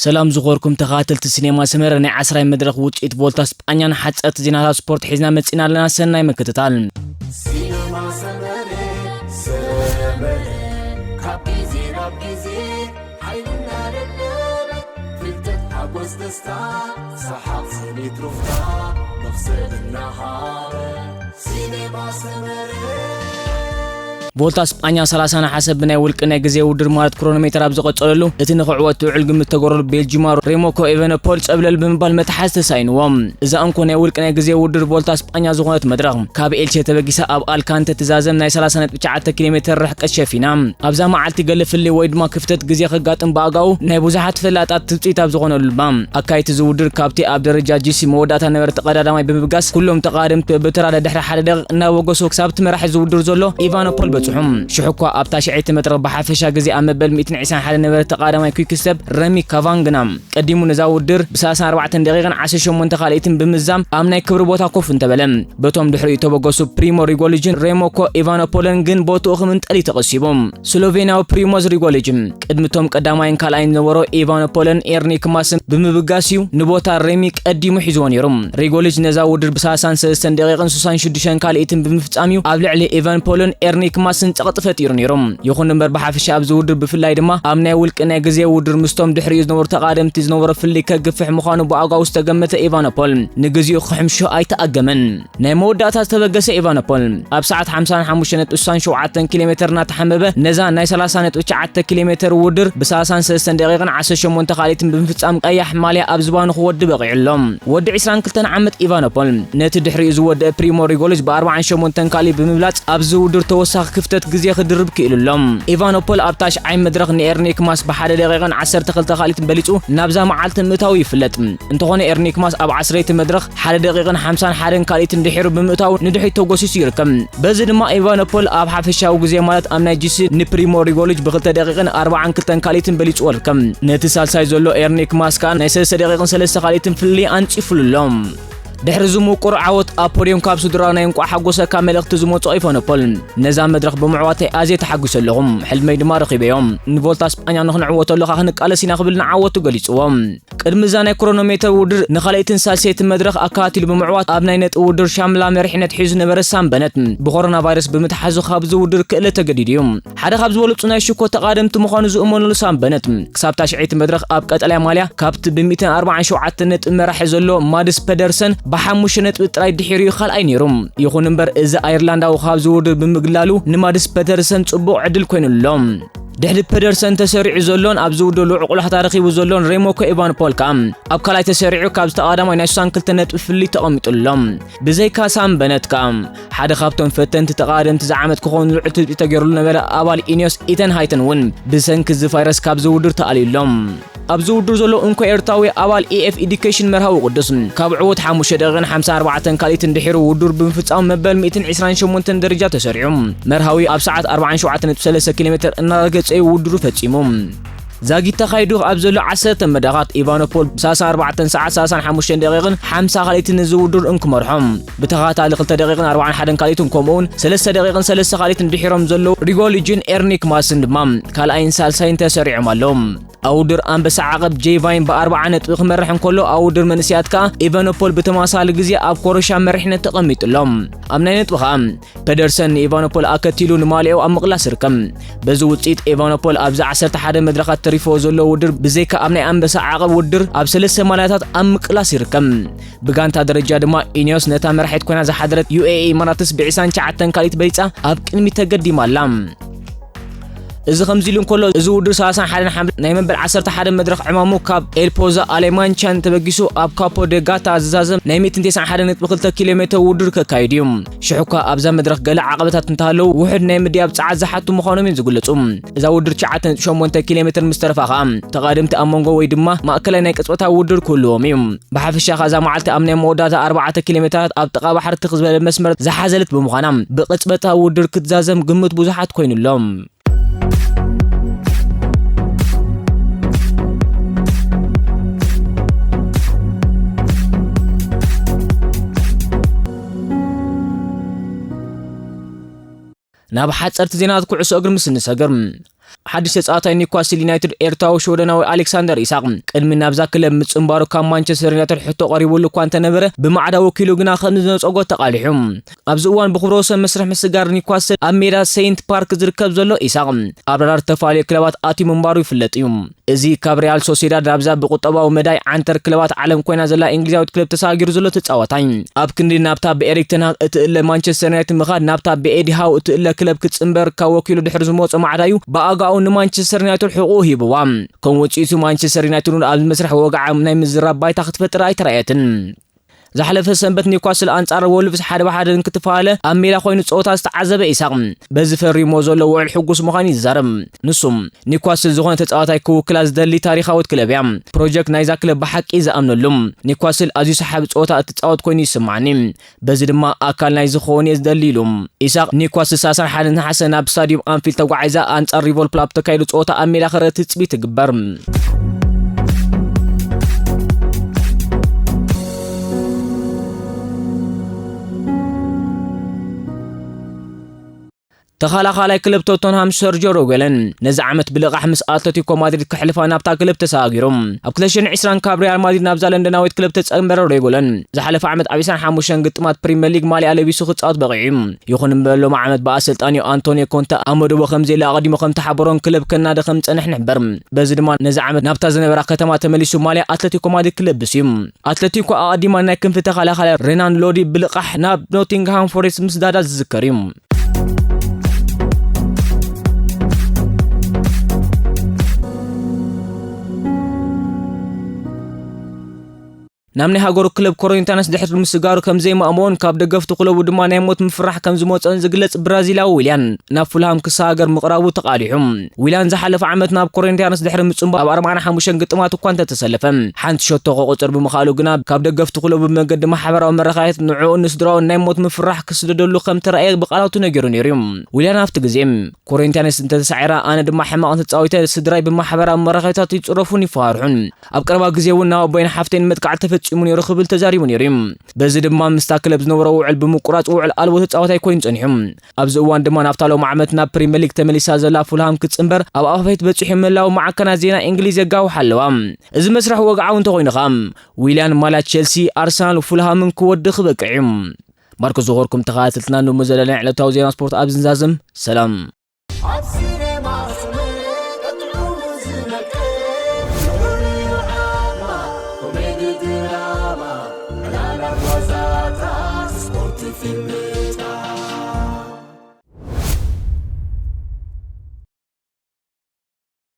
ሰላም ዝኾርኩም ተኸታተልቲ ሲኔማ ሰመረ፣ ናይ ዓስራይ መድረኽ ውጽኢት ቮልታ ስጳኛን ሓጸርቲ ዜናታት ስፖርት ሒዝና መጺና ኣለና። ሰናይ ምክትታል። ሲነማ ሰመረ ሰመረ ካብ ግዜ ናብ ግዜ ሓይልና ደለበ ፍልጠት ሓጎስ ደስታ ሰሓቕ ስኒት ሩፍታ መኽሰብ እናሃበ ሲነማ ሰመረ ቮልታ ስጳኛ ሰላሳ ነሓሰ ብናይ ውልቂ ናይ ግዜ ውድድር ማለት ክሮኖሜተር ኣብ ዝቐጸለሉ፣ እቲ ንኽዕወት ትውዕል ግምት ተገረሉ ቤልጂማ ሬሞኮ ኤቨነፖል ጸብለል ብምባል መትሓዝ ተሳኢንዎም። እዛ እንኮ ናይ ውልቂ ናይ ግዜ ውድድር ቮልታ ስጳኛ ዝኾነት መድረኽ፣ ካብ ኤልቼ ተበጊሳ ኣብ ኣልካንተ ትዛዘም ናይ ሰላሳ ነጥቢ ትሽዓተ ኪሎ ሜተር ርሕቀት ሸፊና። ኣብዛ መዓልቲ ገለ ፍልልይ ወይ ድማ ክፍተት ግዜ ከጋጥም ብኣጋኡ ናይ ብዙሓት ፈላጣት ትጽቢት ኣብ ዝኾነሉ ድማ፣ ኣካይቲ ዝውድር ካብቲ ኣብ ደረጃ ጂሲ መወዳእታ ነበረ ተቐዳዳማይ ብምብጋስ፣ ኩሎም ተቐዳደምቲ በብተራ ደድሕሪ ሓደ ደቂቕ እናበገሱ ክሳብ እቲ መራሒ ዝውድር ዘሎ ኢቫኖፖል በጽሑ። ሽሕ እኳ ኣብታ ሽዐይቲ መድረኽ ብሓፈሻ ግዜ ኣብ መበል ሚእትን ዕስራን ሓደ ነበረ ተቐዳዳማይ ኩይክ ስቴፕ ረሚ ካቫንግና ቀዲሙ ነዛ ውድድር ብሰላሳን ኣርባዕተን ደቂቕን ዓሰርተ ሸሞንተ ካልኢትን ብምዛም ኣብ ናይ ክብሪ ቦታ ኮፍ እንተበለ፣ በቶም ድሕሪኡ ተበገሱ ፕሪሞ ሪጎሊጅን ሬሞኮ ኢቫኖፖልን ግን ቦትኡ ክምንጠል እዩ ተቐሲቡ። ስሎቬንያዊ ፕሪሞዝ ሪጎሊጅ ቅድሚ እቶም ቀዳማይን ካልኣይን ዝነበሩ ኢቫኖፖልን ኤርኒክ ማስን ብምብጋስ እዩ ንቦታ ሬሚ ቀዲሙ ሒዝዎ ነይሩ። ሪጎሊጅ ነዛ ውድድር ብሰላሳን ሰለስተን ደቂቕን ስሳን ሽዱሽተን ካልኢትን ብምፍጻም እዩ ኣብ ልዕሊ ኢቫኖፖልን ኤርኒክ ማስን ጸቕጢ ፈጢሩ ነይሩ። ይኹን እምበር ብሓፈሻ ኣብዚ ውድድር ብፍላይ ድማ ኣብ ናይ ውልቂ ናይ ግዜ ውድድር ምስቶም ድሕሪኡ ዝነበሩ ተቓደምቲ ዝነበሮ ፍልልይ ከግፍሕ ምዃኑ ብኣጋኡ ዝተገመተ ኢቫኖፖል ንግዚኡ ክሕምሽሾ ኣይተኣገመን። ናይ መወዳእታ ዝተበገሰ ኢቫኖፖል ኣብ ሰዓት ሓምሳን ሓሙሽተ ነጥቢ ስሳን ሸውዓተን ኪሎ ሜተር እናተሓንበበ ነዛ ናይ ሰላሳ ነጥቢ ትሽዓተ ኪሎ ሜተር ውድድር ብሰላሳን ሰለስተን ደቂቕን ዓሰርተ ሸሞንተ ካልኢትን ብምፍጻም ቀያሕ ማልያ ኣብ ዝባኑ ክወዲ በቒዑ ኣሎ። ወዲ ዕስራን ክልተን ዓመት ኢቫኖፖል ነቲ ድሕሪኡ ዝወደአ ፕሪሞ ሪጎሊጅ ብኣርባዓን ሸሞንተን ካልኢት ብምብላጽ ኣብዚ ውድድር ተወሳኺ ክፍተት ግዜ ክድርብ ክኢሉ ኣሎ። ኢቫኖፖል ኣብ ታሽዓይ መድረኽ ንኤርኒክ ማስ ብሓደ ደቂቕን ዓሰርተ ክልተ ካልኢትን በሊጹ ናብዛ መዓልቲ ምእታዉ ይፍለጥ። እንተኾነ ኤርኒክ ማስ ኣብ ዓስረይቲ መድረኽ ሓደ ደቂቕን ሓምሳን ሓደን ካልኢትን ድሒሩ ብምእታው ንድሕሪት ተጎሲሱ ይርከብ። በዚ ድማ ኢቫኖፖል ኣብ ሓፈሻዊ ግዜ ማለት ኣብ ናይ ጂሲ ንፕሪሞ ሪጎሊጅ ብክልተ ደቂቕን ኣርባዓን ክልተን ካልኢትን በሊጽዎ ይርከብ። ነቲ ሳልሳይ ዘሎ ኤርኒክ ማስ ከኣ ናይ ሰለስተ ደቂቕን ሰለስተ ካልኢትን ፍልልይ ኣንጺፉሉ ኣሎ። ድሕሪ እዚ ምቁር ዓወት ኣብ ፖድዮም ካብ ስድራ ናይ እንቋዕ ሓጎሰካ መልእኽቲ ዝመጽኦ ኢቫኖፖል ነዛ መድረኽ ብምዕዋተይ ኣዝየ ተሓጒሰ ኣለኹ። ሕልመይ ድማ ረኺበዮ። ንቮልታ ስጳኛ ንኽንዕወተሉ ከኣ ክንቃለስ ኢና ክብል ንዓወቱ ገሊጽዎ። ቅድሚ እዛ ናይ ክሮኖሜተር ውድድር ንኻልኣይትን ሳልሰይትን መድረኽ ኣከታቲሉ ብምዕዋት ኣብ ናይ ነጥቢ ውድድር ሻምላ መሪሕነት ሒዙ ነበረ ሳም በነት ብኮሮና ቫይረስ ብምትሓዙ ካብዚ ውድድር ክእለ ተገዲዱ እዩ። ሓደ ካብ ዝበለጹ ናይ ሽኮ ተቓደምቲ ምዃኑ ዝእመነሉ ሳም በነት ክሳብ ታሽዐይቲ መድረኽ ኣብ ቀጠልያ ማልያ ካብቲ ብ ሚእትን ኣርባዓን ሸውዓተን ነጥቢ መራሒ ዘሎ ማድስ ፐደርሰን ብሓሙሽተ ነጥቢ ጥራይ ድሒሩ እዩ ካልኣይ ነይሩ። ይኹን እምበር እዚ ኣይርላንዳዊ ካብዚ ውድድር ብምግላሉ ንማድስ ፐደርሰን ጽቡቕ ዕድል ኮይኑሉ ኣሎ። ድሕሪ ፐደርሰን ተሰሪዑ ዘሎን ኣብዚ ውድድር ልዑል ቆላሕታ ረኺቡ ዘሎን ሬሞኮ ኢቫኖፖል ከኣ ኣብ ካልኣይ ተሰሪዑ ካብ ዝተቐዳማይ ናይ ስሳን ክልተ ነጥቢ ፍልልይ ተቐሚጡሉ ኣሎ። ብዘይካ ሳም በነት ከኣ ሓደ ካብቶም ፈተንቲ ተቐዳደምቲ ዝዓመት ክኸውን ልዑል ትጽቢት ተገይሩሉ ነበረ ኣባል ኢኒዮስ ኢተን ሃይተን እውን ብሰንኪ እዚ ቫይረስ ካብዚ ውድድር ተኣልዩ ኣሎ። ኣብዚ ውድድር ዘሎ እንኮ ኤርትራዊ ኣባል ኢኤፍ ኢዱኬሽን መርሃዊ ቅዱስ ካብ ዕዉት ሓሙሽተ ደቂቕን ሓምሳን ኣርባዕተን ካልኢትን ድሒሩ ውድድር ብምፍጻሙ መበል ሚእትን ዕስራን ሸሞንተን ደረጃ ተሰሪዑ። መርሃዊ ኣብ ሰዓት ኣርባዓን ሸውዓተን ነጥቢ ሰለስተ ኪሎ ሜተር እናረገጸ እዩ ውድድሩ ፈጺሙ። ዛጊት ተኻይዱ ኣብ ዘሎ ዓሰርተ መድረኻት ኢቫኖፖል ብ ሰላሳን ኣርባዕተን ሰዓት ሰላሳን ሓሙሽተን ደቂቕን ሓምሳ ካልኢትን እዚ ውድድር እንክመርሖ ብተኸታታሊ ክልተ ደቂቕን ኣርባዓን ሓደን ካልኢትን ከምኡውን ሰለስተ ደቂቕን ሰለስተ ካልኢትን ድሒሮም ዘለዉ ሪጎሊጅን ኤርኒክ ማስን ድማ ካልኣይን ሳልሳይን ተሰሪዖም ኣለዉ። ኣብ ውድድር ኣንበሳ ዓቐብ ጄይ ቫይን ብኣርብዓ ነጥቢ ክመርሕ እንከሎ ኣብ ውድድር መንእሰያት ከኣ ኢቫኖፖል ብተመሳሳሊ ግዜ ኣብ ኮረሻ መሪሕነት ተቐሚጡ ኣሎ። ኣብ ናይ ነጥቢ ከኣ ፐደርሰን ንኢቫኖፖል ኣከቲሉ ንማልያኡ ኣብ ምቕላስ ይርከብ። በዚ ውጽኢት ኢቫኖፖል ኣብዚ ዓሰርተ ሓደ መድረኻት ተሪፍዎ ዘሎ ውድድር ብዘይካ ኣብ ናይ ኣንበሳ ዓቐብ ውድድር ኣብ ሰለስተ ማልያታት ኣብ ምቅላስ ይርከብ። ብጋንታ ደረጃ ድማ ኢኒዮስ ነታ መራሒት ኮይና ዝሓደረት ዩኤኢ ኢማራትስ ብዒስራን ትሽዓተን ካልኢት በሊጻ ኣብ ቅድሚት ተገዲማ ኣላ። እዚ ከምዚ ኢሉ እንከሎ እዚ ውድድር ሰላሳን ሓደን ሓምለ ናይ መበል ዓሰርተ ሓደ መድረኽ ዕማሙ ካብ ኤልፖዛ ኣሌማንቻን ተበጊሱ ኣብ ካፖ ደ ጋታ ዝዛዘም ናይ ሚእትን ተስዓን ሓደን ነጥቢ ክልተ ኪሎ ሜተር ውድድር ከካይድ እዩ። ሽሕ እኳ ኣብዛ መድረኽ ገለ ዓቐበታት እንተሃለዉ ውሑድ ናይ ምድያብ ጸዓት ዝሓቱ ምዃኖም እዮም ዝግለጹ። እዛ ውድድር ትሽዓተ ነጥቢ ሸሞንተ ኪሎ ሜተር ምስ ተረፋ ከኣ ተቓደምቲ ኣብ መንጎ ወይ ድማ ማእከላይ ናይ ቅጽበታዊ ውድድር ክህልዎም እዩ። ብሓፈሻ ከኣ እዛ መዓልቲ ኣብ ናይ መወዳእታ ኣርባዕተ ኪሎ ሜተራት ኣብ ጥቓ ባሕሪ ትኽ ዝበለ መስመር ዝሓዘለት ብምዃና ብቅጽበታዊ ውድድር ክትዛዘም ግምት ብዙሓት ኮይኑሎም። ናብ ሓጸርቲ ዜናታት ኩዕሶ እግሪ ምስ እንሰግር ሓድሽ ተጻዋታይ ኒውካስል ዩናይትድ ኤርትራዊ ሽወደናዊ ኣሌክሳንደር ኢሳቕ ቅድሚ ናብዛ ክለብ ምጽንባሩ ካብ ማንቸስተር ዩናይትድ ሕቶ ቀሪቡሉ እኳ እንተነበረ፣ ብማዕዳ ወኪሉ ግና ከም ዝነጸጎ ተቓሊሑ። ኣብዚ እዋን ብክብረ ወሰን መስርሕ ምስጋር ኒውካስል ኣብ ሜዳ ሴንት ፓርክ ዝርከብ ዘሎ ኢሳቕ ኣብ ራዳር ዝተፈላለዩ ክለባት ኣትዩ ምንባሩ ይፍለጥ እዩ። እዚ ካብ ሪያል ሶሴዳድ ናብዛ ብቁጠባዊ መዳይ ዓንተር ክለባት ዓለም ኮይና ዘላ እንግሊዛዊት ክለብ ተሳጊሩ ዘሎ ተጻዋታይ፣ ኣብ ክንዲ ናብታ ብኤሪክ ተን ሃግ እትእለ ማንቸስተር ዩናይትድ ምኻድ፣ ናብታ ብኤዲ ሃው እትእለ ክለብ ክጽንበር ካብ ወኪሉ ድሕሪ ዝመጾ ማዕዳዩ ብኣጋኡ ንማንቸስተር ዩናይትድ ሕቑኡ ሂብዋ። ከም ውጽኢቱ ማንቸስተር ዩናይትድ እውን ኣብዚ መስርሕ ወግዓ ናይ ምዝራብ ባይታ ክትፈጥር ኣይተራእየትን። ዝሓለፈ ሰንበት ኒውካስል ኣንጻር ወልቭስ ሓደ ብሓደ እንትተፋለ ኣብ ሜዳ ኮይኑ ጸወታ ዝተዓዘበ ኢሳቕ፣ በዚ ፈሪሞ ዘሎ ውዕል ሕጉስ ምዃኑ ይዛረብ። ንሱ፣ ኒውካስል ዝኾነ ተጻዋታይ ክውክላ ዝደሊ ታሪኻዊት ክለብ እያ። ፕሮጀክት ናይዛ ክለብ ብሓቂ ዝኣምነሉ። ኒውካስል ኣዝዩ ሰሓቢ ጸወታ እትጻወት ኮይኑ ይስምዓኒ። በዚ ድማ ኣካል ናይ ዝኸውን እየ ዝደሊ ኢሉ። ኢሳቕ ኒውካስል ሰላሳን ሓደን ነሓሰ ናብ ስታዲየም ኣንፊልድ ተጓዒዛ ኣንጻር ሊቨርፑል ኣብ ተካይዱ ጸወታ ኣብ ሜዳ ክረአ ትጽቢት ትግበር። ተኸላኻላይ ክለብ ቶተንሃም ሰርጆ ሮጎለን ነዚ ዓመት ብልቓሕ ምስ ኣትለቲኮ ማድሪድ ክሕልፋ ናብታ ክለብ ተሰጋጊሩ። ኣብ ክልተ ሽሕን ዕስራን ካብ ሪያል ማድሪድ ናብዛ ለንደናዊት ክለብ ተጸንበረ ሮጎለን ዝሓለፈ ዓመት ኣብ ዕስራን ሓሙሽተን ግጥማት ፕሪምየር ሊግ ማልያ ለቢሱ ክጻወት በቒዑ እዩ። ይኹን እምበር ሎሚ ዓመት ብኣሰልጣኒኡ ኣንቶኒዮ ኮንተ ኣብ መደቦ ከም ዘየለ ኣቐዲሙ ከም ተሓበሮን ክለብ ከናደ ከም ዝጸንሕ ንሕበር። በዚ ድማ ነዚ ዓመት ናብታ ዝነበራ ከተማ ተመሊሱ ማልያ ኣትለቲኮ ማድሪድ ክለብስ እዩ። ኣትለቲኮ ኣቐዲማ ናይ ክንፊ ተኸላኻላይ ሬናን ሎዲ ብልቓሕ ናብ ኖቲንግሃም ፎሬስት ምስዳዳ ዝዝከር እዩ። ናብ ናይ ሃገሩ ክለብ ኮሪንቲያንስ ድሕሪ ምስጋሩ ከም ዘይማእመኦን ካብ ደገፍቲ ክለቡ ድማ ናይ ሞት ምፍራሕ ከም ዝመፅኦን ዝግለጽ ብራዚላዊ ዊልያን ናብ ፉልሃም ክሰጋገር ምቕራቡ ተቓሊሑ። ዊልያን ዝሓለፈ ዓመት ናብ ኮሪንቲያንስ ድሕሪ ምጽንባሩ ኣብ ኣርባዓን ሓሙሽተን ግጥማት እኳ እንተተሰለፈ፣ ሓንቲ ሸቶ ከቑጽር ብምኽኣሉ ግና ካብ ደገፍቲ ክለቡ ብመገዲ ማሕበራዊ መራኸቢታት ንዕኡን ንስድራኡን ናይ ሞት ምፍራሕ ክስደደሉ ከም ተራእየ ብቃላቱ ነጊሩ ነይሩ እዩ። ዊልያን ኣብቲ ግዜ፣ ኮሪንቲያንስ እንተተሳዒራ ኣነ ድማ ሕማቕ ተጻዊተ ስድራይ ብማሕበራዊ መራኸቢታት ይጽረፉን ይፈራርሑን። ኣብ ቀረባ ግዜ እውን ናብ ኣቦይን ሓፍተይን መጥቃዕቲ ተፈጺሙ ነይሩ ክብል ተዛሪቡ ነይሩ እዩ። በዚ ድማ ምስታ ክለብ ዝነበሮ ውዕል ብምቁራጽ ውዕል ኣልቦ ተጻዋታይ ኮይኑ ጸኒሑ። ኣብዚ እዋን ድማ ናብታ ሎም ዓመት ናብ ፕሪምየር ሊግ ተመሊሳ ዘላ ፉልሃም ክትጽንበር ኣብ ኣፋፈት በጺሑ ምህላው ማዕከናት ዜና እንግሊዝ የጋውሓ ኣለዋ። እዚ መስርሕ ወግዓዊ እንተኾይኑ ኸኣ ዊልያን ማልያ ቸልሲ፣ ኣርሰናል፣ ፉልሃምን ክወዲ ክበቅዕ እዩ። ማርኮስ ዝኾርኩም ተኸታተልትና፣ ንሙ ዘለና ዕለታዊ ዜና ስፖርት ኣብ ዝንዛዝም። ሰላም። ኣብ ሲኔማ ዝመልእ ጥዑሙ ዝመቅር፣ ፍቕሪ ዓማ፣ ኮሜዲ ድራማ፣ ዕላላት ዋዛታት፣ ስፖርት ፊልም፣